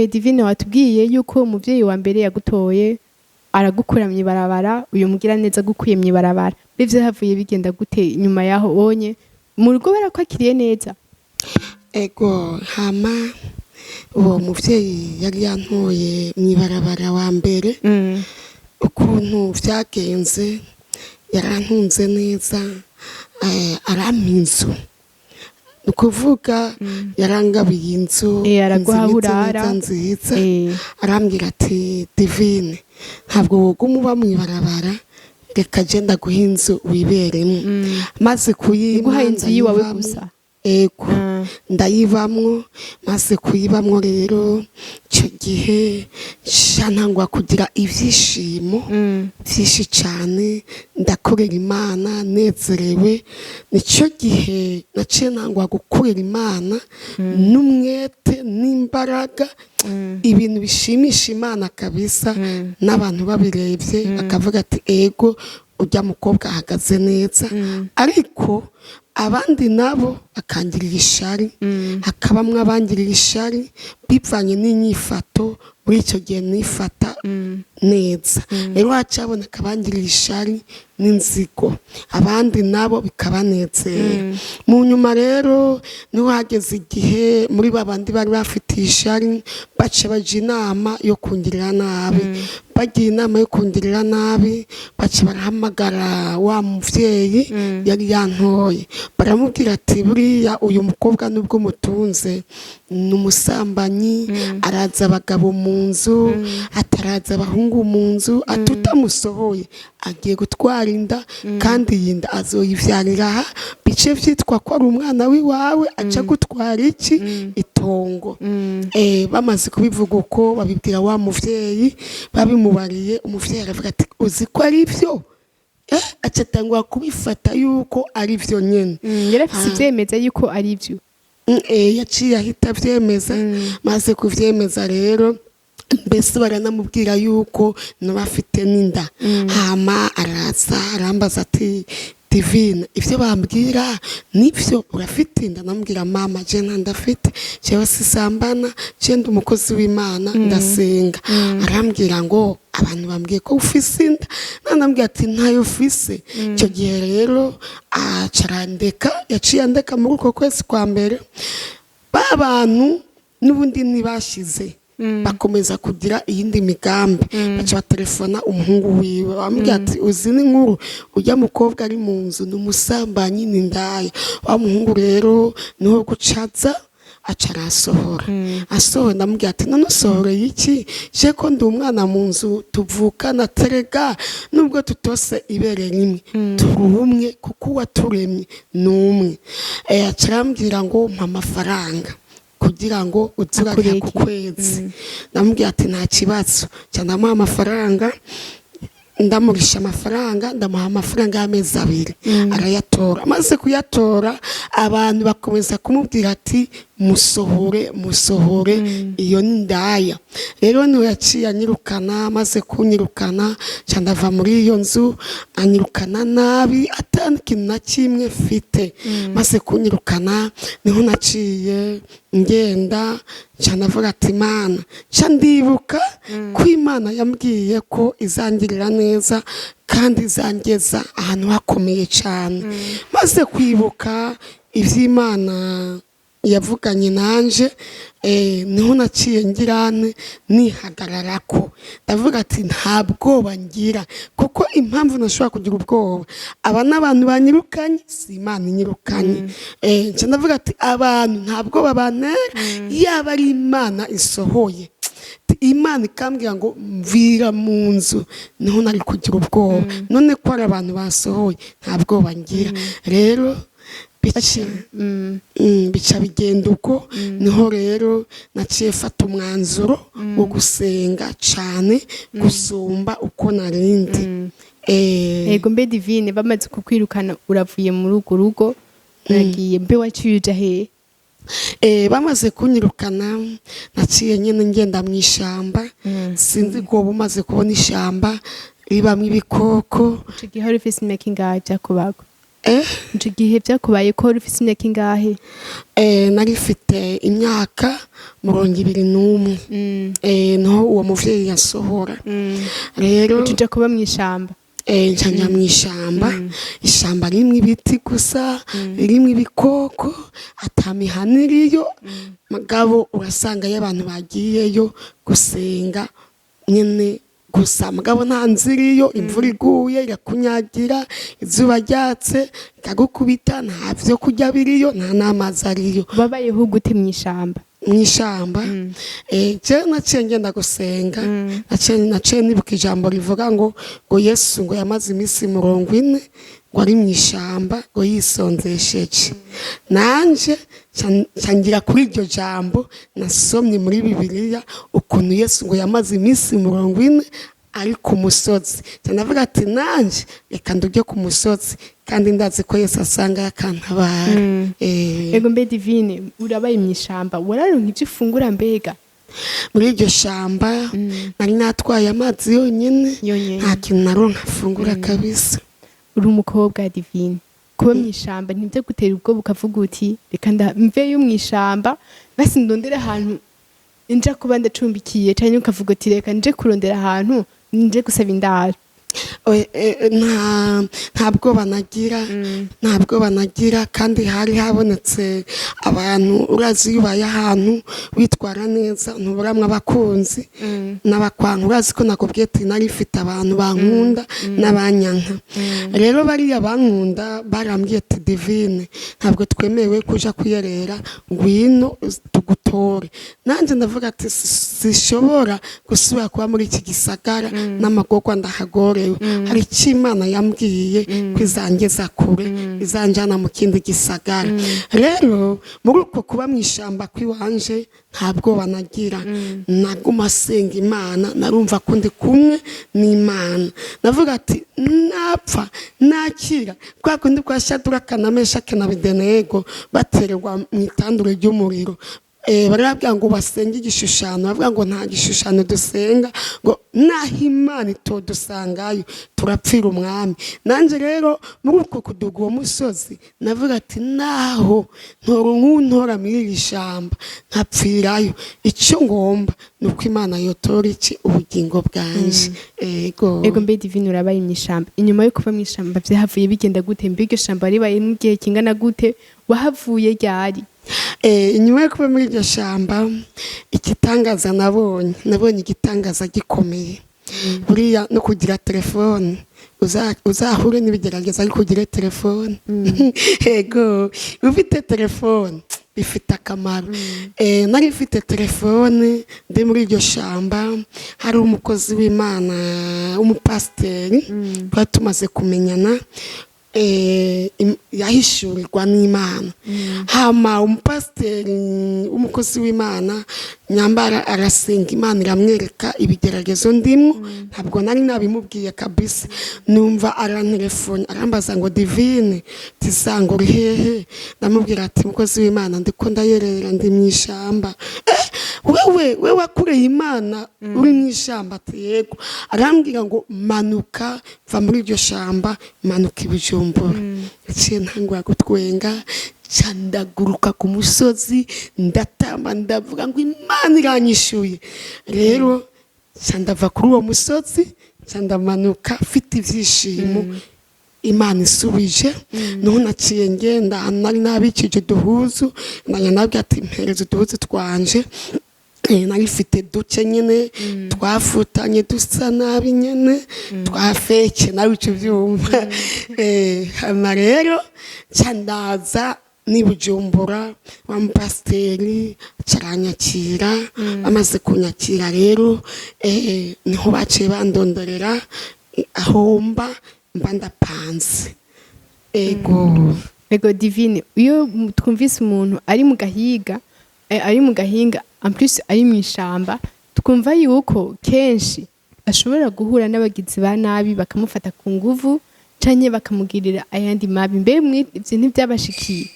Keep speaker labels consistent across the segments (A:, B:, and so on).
A: Divine, watubwiye yuko umuvyeyi wa mbere yagutoye aragukura mw'ibarabara. Uyu mugira neza agukuye mw'ibarabara, mbe vyahavuye bigenda gute nyuma yaho? Onye mu rugo barakwakiriye neza?
B: Ego, hama uwo muvyeyi yari yantoye mw'ibarabara wa mbere, ukuntu vyagenze, yarantunze neza, arampa inzu, ni ukuvuga yarangabiye inzu.
A: Araguha
B: inzu
A: aho
B: imeze
A: urara.
B: neza, nziza. Arambwira ati: "Divine, ntabwo woguma uba mw'ibarabara, reka je ndaguha inzu wiberemo." Maze kuyimpa,
A: Iguhaye inzu yiwawe
B: ndayibamwo.
A: gusa?
B: Ego. Ndayibamwo. Maze kuyibamwo rero, icyo gihe nca ntangwa kugira ibyishimo byinshi cyane, ndakorera Imana nezerewe. Nicyo gihe naciye ntangwa gukorera Imana n'umwete n'imbaraga, ibintu bishimisha Imana kabisa, n'abantu babirebye bakavuga ati: "Ego, ujya mukobwa ahagaze neza." Ariko abandi nabo bakangirira ishari, hakabamwo abangirira ishari bivanye n'inyifato muri icyo gihe nifata neza. Rero hacaboneka abangirira ishari n'inzigo, abandi nabo bikabanezera. Mu nyuma rero niho hageze igihe muri ba bandi bari bafitiye ishari baca baja inama yo kungirira nabi. Bagiye inama yo kungirira nabi, baca barahamagara wa muvyeyi yari yantoye, baramubwira ati: "Buriya uyu mukobwa nubwo mutunze ni umusambanyi, araza abagabo mu nzu, ataraza abahungu mu nzu, ati utamusohoye agiye gutwara inda, kandi iyi nda azoyivyarira aha, bice vyitwa ko ari umwana w'iwawe, aca gutwara iki itongo." Bamaze kubivuga uko, babibwira wa muvyeyi, babimubariye, umuvyeyi aravuga ati: "Uzi ko ari byo?" Aca atangura kubifata yuko ari byo nyene.
A: Yari afise ivyemeza yuko ari ivyo?
B: Yaciye ahita avyemeza. Maze kuvyemeza rero, mbese baranamubwira yuko naba afite n'inda. Hama araza arambaza ati: "Divine, ibyo bambwira nibyo, urafite inda?" Namubwira: "Mama, je nta ndafite, jewe sisambana, je ndi umukozi w'Imana, ndasenga." Arambwira ngo: "Abantu bambwiye ko ufise inda." Nanambwira ati: "Ntayo ufise." Icyo gihe rero aca arandeka, yaciye andeka muri uko kwezi kwa mbere. Ba bantu n'ubundi ntibashize, bakomeza kugira iyindi migambi, baca batelefona umuhungu wiwe, bamubwira ati: "Uzi n'inkuru, ujya mukobwa ari mu nzu ni umusambanyi, ni indaya." Wa muhungu rero niho gucaza aca arasohora. Asohora, ndamubwira ati: "None usohoreye iki, je ko ndi umwana mu nzu tuvukana? Terega nubwo tutose ibere rimwe, turi umwe, kuko uwaturemye ni umwe." Aca arambwira ngo: "Mpa amafaranga kugira ngo uze urariha ku
A: Akureke.
B: kwezi." Ndamubwira ati: "Nta kibazo." Nca ndamuha amafaranga, ndamurisha amafaranga, ndamuha amafaranga y'amezi 2, arayatora. Amaze kuyatora, abantu bakomeza kumubwira ati: "Musohore, musohore, iyo ni indaya." Rero niwe yaciye anyirukana. Amaze kunyirukana, nca ndava muri iyo nzu, anyirukana nabi atari ikintu na kimwe mfite. Maze kunyirukana, niho naciye ngenda, nca ndavuga ati: "Imana," nca ndibuka ko Imana yambwiye ko izangirira neza kandi izangeza ahantu hakomeye cyane. Maze kwibuka iby'Imana yavuganye nanje, niho naciye ngirane nihagararako, ndavuga ati: "Nta bwoba ngira, kuko impamvu nashobora kugira ubwoba, aba n'abantu banyirukanye, si Imana inyirukanye." Nca ndavuga ati: "Abantu nta bwoba bantera, yaba ari Imana isohoye, Imana ikambwira ngo mvira mu nzu, niho nari kugira ubwoba. None ko ari abantu basohoye, nta bwoba ngira." Rero bica bica bigenda uko. Niho rero naciye fata umwanzuro wo gusenga cyane gusumba uko narindi.
A: Ego, mbe Divine, bamaze kukwirukana, uravuye muri urwo rugo, uragiye, mbe waciye uja hehe?
B: Bamaze kunyirukana, naciye nyine ngenda mu ishamba. Sinzi ko uba umaze kubona ishamba ribamwo ibikoko.
A: Ico gihe wari ufise imyaka ingahe vyakubago? Ico gihe vyakubaye ko wari ufise imyaka ingahe?
B: Nari mfite imyaka 21. Niho uwo muvyeyi yasohora rero.
A: Uca uja kuba mw'ishamba?
B: Nca nja mw'ishamba, ishamba rimwe ibiti gusa, rimwe ibikoko, ata mihana iriyo. Mugabo urasanga iyo abantu bagiyeyo gusenga nyene gusa, mugabo nta nzu iriyo. Imvura iguye irakunyagira, izuba ryatse ikagukubita, nta vyo kurya biriyo, nta n'amazi ariyo.
A: Wabayeho gute mw'ishamba?
B: Mw'ishamba, je naciye ngenda gusenga. Naciye nibuka ijambo rivuga ngo Yesu ngo yamaze iminsi 40 ngo ari mw'ishamba ngo yisonzesheje. Nanje nca ngira kuri iryo jambo nasomye muri Bibiliya, ukuntu Yesu ngo yamaze iminsi 40 ari ku musozi. Nca ndavuga ati: "Nanje reka nduge ku musozi, kandi ndazi ko Yesu asanga yakantabara."
A: Ego, mbe Divine, urabaye mw'ishamba, wararonka ivyo ufungura mbega?
B: Muri iryo shamba nari natwaye amazi yonyene.
A: Yonyene.
B: Nta kintu naronka afungura kabisa.
A: Uri umukobwa, Divine, kuba mw'ishamba ntibyo gutera ubwoba, ukavuga uti: "Reka mveyo mw'ishamba, basi ndondere ahantu nja kuba ndacumbikiye", canke ukavuga uti: "Reka nje kurondera ahantu nje gusaba indaro"?
B: Oya, nta bwoba nagira, nta bwoba nagira. Kandi hari habonetse abantu. Urazi iyo ubaye ahantu witwara neza, ntuburamwo abakunzi n'abakwanka. Urazi ko nakubwiye ati nari mfite abantu bankunda n'abanyanka. Rero bariya bankunda barambwiye ati: "Divine, ntabwo twemerewe kuja kuyerera, ngwino tugutore." Nanjye ndavuga ati: "Sishobora gusubira kuba muri iki gisagara n'amagorwa ndahagorewe. Hari icyo Imana yambwiye ko izangeza kure, izanjana mu kindi gisagara." Rero muri uko kuba mu ishyamba kw'iwanje, nta bwoba nagira. Naguma asenga Imana, narumva ko ndi kumwe n'Imana. Navuga ati: "Napfa nakira kwa kundi kwa Shaduraka na Meshake na Abedenego batererwa mu itandure ry'umuriro." Barababwira ngo basenge igishushanyo, bavuga ngo: "Nta gishushanyo dusenga", ngo naho Imana itodusangayo turapfira Umwami. Nanjye rero muri uko kuduga uwo musozi, navuga ati: "Naho ntora nkuntora muri iri shamba nkapfirayo, icyo ngomba ni uko Imana yotora iki ubugingo bwanje." Ego.
A: Ego, mbe Divine, urabaye mw'ishamba. Inyuma yo kuva mw'ishamba vyahavuye bigenda gute? Mbe iryo shamba ribayemo igihe kingana gute? Wahavuye ryari?
B: Inyuma yo kuba muri iryo shamba, igitangaza nabonye igitangaza gikomeye. Buriya no kugira telefone, uzahure n'ibigerageza ariko ugire telefone. Ego, ufite telefone bifite akamaro. Nari mfite telefone ndi muri iryo shamba. Hari umukozi w'Imana w'umupasiteri twari tumaze kumenyana, yahishurirwa n'Imana. Hama umupasiteri w'umukozi w'Imana nyambara arasenga, Imana iramwereka ibigeragezo ndimwo. Ntabwo nari nabimubwiye kabisa. Numva arantelefone, arambaza ngo: "Divine, tisanga uri hehe?" Ndamubwira ati: "Mukozi w'Imana, ndiko ndayerera, ndi mu ishamba." "Eh, wewe wakureye Imana uri mu ishamba?" Ati: "Yego." Arambwira ngo: "Manuka, va muri iryo shamba, manuka i Bujumbura." Naciye ntangura gutwenga, nca ndaguruka ku musozi, ndatamba, ndavuga ngo: "Imana iranyishuye." Rero nca ndava kuri uwo musozi, nca ndamanuka mfite ibyishimo, Imana isubije. Niho naciye ngenda ahantu nari nabikije uduhuzu, ndajya nabwira ati: "Mpereza uduhuzu twanje." Nari mfite duke nyine twafutanye, dusa nabi nyine, twafeke, nawe icyo ubyumva. Hama rero nca ndaza ni Bujumbura, wa mupasiteri caranyakira. Bamaze kunyakira rero, niho baciye bandondorera aho mba ndapanze. Ego.
A: Ego Divine, iyo twumvise umuntu ari mu gahiga, ari mu gahinga, en plus ari mu ishamba, twumva yuko kenshi ashobora guhura n'abagizi ba nabi bakamufata ku nguvu. Canke bakamugirira ayandi mabi. Mbe ivyo ntivyabashikiye?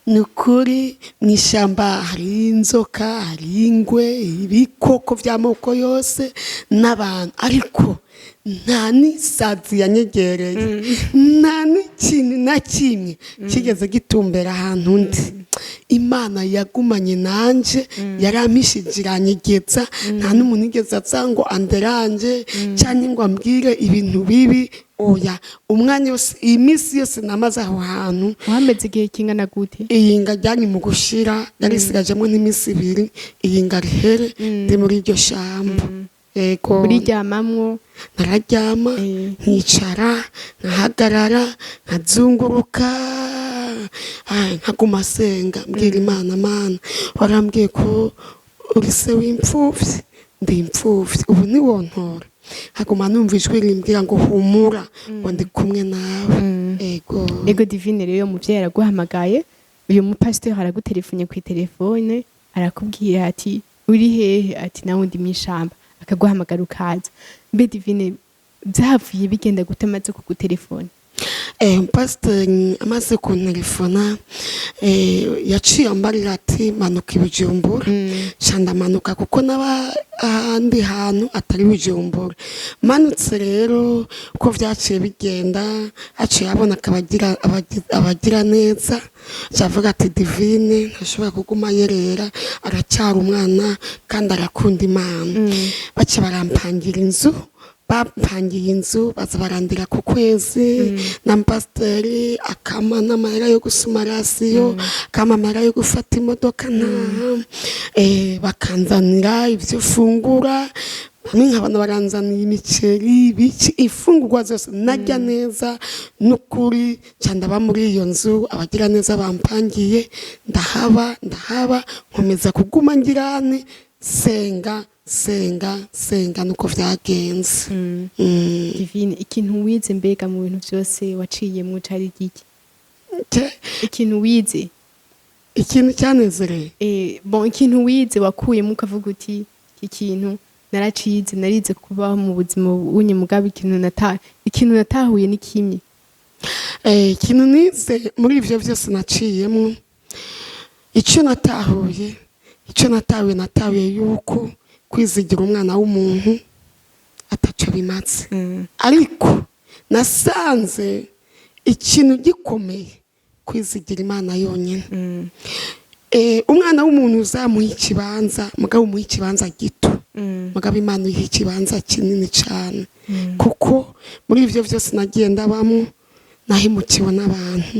B: Ni ukuri, mu ishyamba hari inzoka, hari ingwe, ibikoko by'amoko yose n'abantu, ariko nta n'isazi yanyegereye, nta n'ikintu na kimwe kigeze gitumbera ahantu undi. Imana yagumanye nanje, yarampishije, iranyegeza. Nta n'umuntu yigeze aza ngo anderanje cyangwa ngo ambwire ibintu bibi, oya. Umwanya wose, iyi minsi yose namaze aho hantu.
A: Wameze igihe kingana gute?
B: Iyinga ryari mu gushira, yari isigajemo nk'iminsi 2 iyinga rihere, ndi muri iryo shamba, yego.
A: Uriryamamwo?
B: Nararyama, nkicara, nkahagarara, nkazunguruka, nkaguma senga, mbwira Imana: "Mana, warambwiye ko uri se w'imfuvyi, ndi imfuvyi, ubu ntiwontora?" Nkaguma numva ijwi rimbwira ngo: "Humura," ngo: "Ndi kumwe nawe." Ego.
A: Ego Divine, rero muvyeyi araguhamagaye, uyu mupasiteri aragutelefone ku telefone, arakubwira ati: "Uri hehe?" Ati: "Nawe ndi mw'ishamba." Akaguhamagara ukaza. Mbe Divine, vyavuye bigenda gute amaze kugutelefona?
B: Pasiteri amaze kuntelefona, yaciye ambarira ati: "Manuka i Bujumbura." Nca ndamanuka, kuko naba ahandi hantu atari Bujumbura. Manutse rero, uko vyaciye bigenda, haciye haboneka abagira neza, avuga ati: "Divine ntashobora kuguma yerera, aracyari umwana kandi arakunda Imana." Baca barampangira inzu. Bampangiye inzu, baza barandira ku kwezi, na pasiteri akama n'amahera yo gusuma ration, akama amahera yo gufata imodoka ntaha, bakanzanira ibyo ufungura. Bamwe nkabona baranzaniye imiceri, ibiki, ifungurwa zose, najya neza n'ukuri. Nca ndaba muri iyo nzu abagira neza bampangiye, ndahaba, ndahaba, nkomeza kuguma ngirane, senga, senga, senga, nuko vyagenze.
A: Divine, ikintu wize mbega mu bintu byose waciyemwo cari giki? Ikintu wize?
B: Ikintu cyanezereye?
A: Bon, ikintu wize wakuyemo ukavuga uti: "Iki kintu naracize, narize kubaho mu buzima bunye, mugabo ikintu natahuye ni kimwe."
B: Ikintu nize muri ivyo vyose naciyemwo, icyo natahuye, natahuye yuko kwizigira umwana w'umuntu ataco bimaze, ariko nasanze ikintu gikomeye kwizigira Imana yonyine. Umwana w'umuntu uzamuha ikibanza, mugabo umuha ikibanza gito, mugabo Imana uyiha ikibanza kinini cyane, kuko muri ivyo vyose nagiye ndabamo, nahemukiwe n'abantu,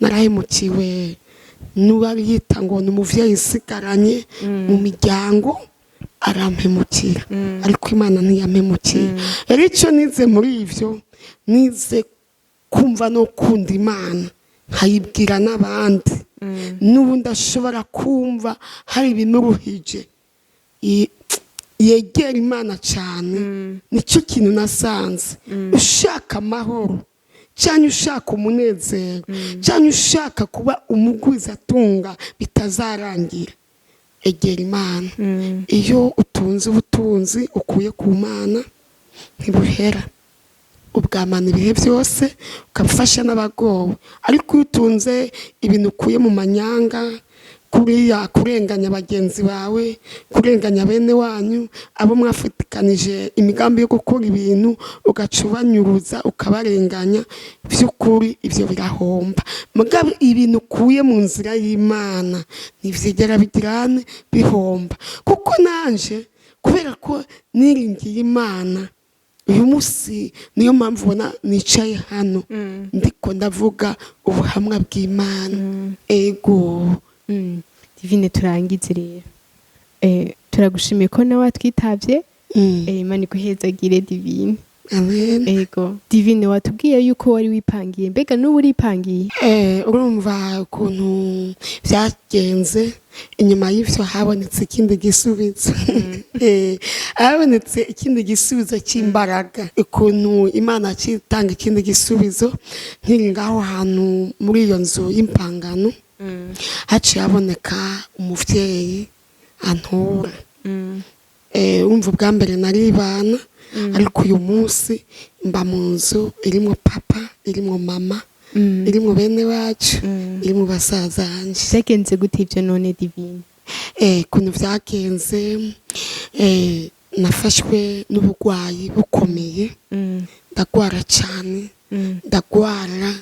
B: narahemukiwe n'uwari yita ngo ni umuvyeyi nsigaranye mu miryango, arampemukira, ariko Imana ntiyampemukiye. Rero icyo nize muri ivyo, nize kumva no kunda Imana, nkayibwira n'abandi. N'ubundi ashobora kumva hari ibimuruhije, yegera Imana cyane. Nicyo kintu nasanze: ushaka amahoro, cyangwa ushaka umunezero, cyangwa ushaka kuba umugwizatunga bitazarangira, egera Imana. Iyo utunze ubutunzi ukuye ku Mana, ntibuhera, ubwamana ibihe byose, ukabufasha n'abagowe. Ariko iyo utunze ibintu ukuye mu manyanga, kuriya kurenganya bagenzi bawe, kurenganya bene wanyu, abo mwafatikanije imigambi yo gukora ibintu, ugaca ubanyuruza, ukabarenganya, by'ukuri ibyo birahomba. Mugabo ibintu ukuye mu nzira y'Imana ntibyigera bigirane bihomba, kuko nanje kubera ko niringiye Imana, uyu munsi niyo mpamvu ubona nicaye hano ndiko ndavuga ubuhamwa bw'Imana. Ego.
A: Divine, turangize rero. Turagushimiye ko nawe watwitavye. Imana iguhezagire, Divine.
B: Amen.
A: Ego Divine, watubwiye yuko wari wipangiye. Mbega n'ubu uripangiye?
B: Urumva ukuntu byagenze, inyuma y'ivyo habonetse ikindi gisubizo. Habonetse ikindi gisubizo cy'imbaraga, ukuntu Imana kitanga ikindi gisubizo. Nkiri ngaho hantu muri iyo nzu y'impangano, haciye haboneka umuvyeyi antora. Wumva, ubwa mbere naribana, ariko uyu munsi mba mu nzu irimwo papa, irimwo mama, irimwo bene wacu, irimwo basaza banje.
A: Vyagenze gute ivyo none, Divine?
B: Kuntu vyagenze, nafashwe n'uburwayi bukomeye, ndagwara cyane, ndagwara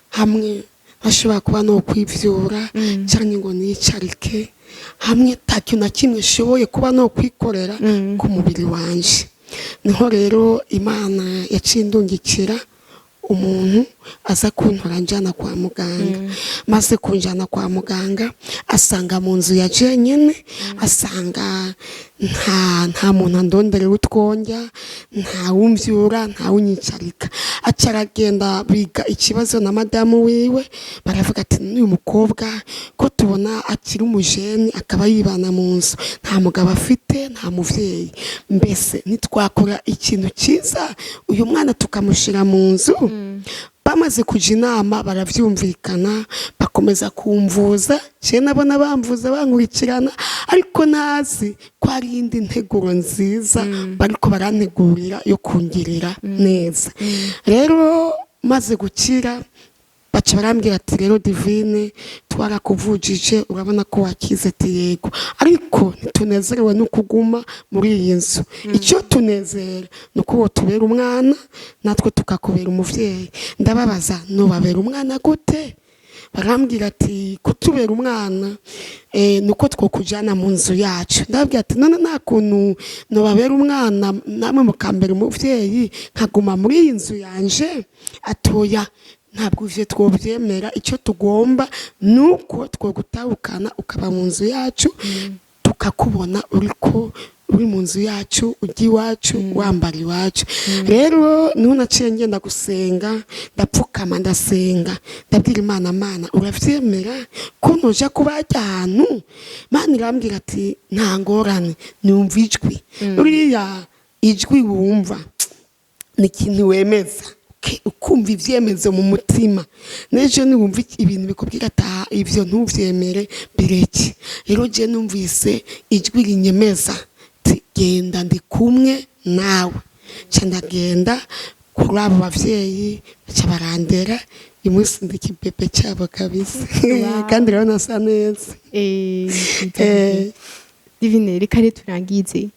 B: hamwe ntashobora kuba no kwivyura cyangwa ngo niyicarike hamwe, nta kintu na kimwe nshoboye kuba no kwikorera ku mubiri wanje. Niho rero Imana yaciye indungikira umuntu aza kuntora njyana kwa muganga. Maze kunjyana kwa muganga, asanga mu nzu ya jenyine, asanga nta muntu andonderera utwonjya, nta wumvyura, nta wunyicarika. Aca aragenda, biga ikibazo na madamu wiwe, baravuga ati: "N'uyu mukobwa ko tubona akiri umujene, akaba yibana mu nzu, nta mugabo afite, nta muvyeyi, mbese ntitwakora ikintu cyiza uyu mwana tukamushyira mu nzu?" Bamaze kuja inama, baravyumvikana, bakomeza kumvuza. Je nabona bamvuza, bankurikirana, ariko ntazi ko hari iyindi nteguro nziza bariko barantegurira yo kungirira neza. Rero maze gukira, baca barambwira ati: "Rero Divine, twarakuvujije, urabona ko wakize." Ati: "Yego, ariko ntitunezerewe no kuguma muri iyi nzu. Icyo tunezera ni uko tubera umwana, natwe tukakubera umuvyeyi." Ndababaza: "Nubabera umwana gute?" Barambwira ati: "Kutubera umwana ni uko twokujyana mu nzu yacu." Ndababwira ati: "None nta kuntu nubabera umwana, namwe mukambera umuvyeyi, nkaguma muri iyi nzu yanje?" Atoya, ntabwo ivyo twobyemera. Icyo tugomba ni uko twogutahukana, ukaba mu nzu yacu, tukakubona uriko uri mu nzu yacu, ujya iwacu, wambara iwacu." Rero niho naciye ngenda gusenga, ndapfukama, ndasenga, ndabwira Imana: "Mana, uravyemera ko ntoja kubajya ahantu?" Mana irambwira ati: "Nta ngorane." Numva ijwi, uriya ijwi wumva ni ikintu wemeza, ukumva ivyemezo mu mutima. N'ejo niwumva ibintu bikubwira ati: "Ah, ivyo ntuvyemere, bireke." Rero je numvise ijwi rinyemeza ati: "Genda, ndi kumwe nawe." Nca ndagenda kuri abo bavyeyi, baca barandera. Uyu munsi ndi ikibebe cyabo kabisa. Kandi rero nasa neza.
A: Divine, reka rero turangize.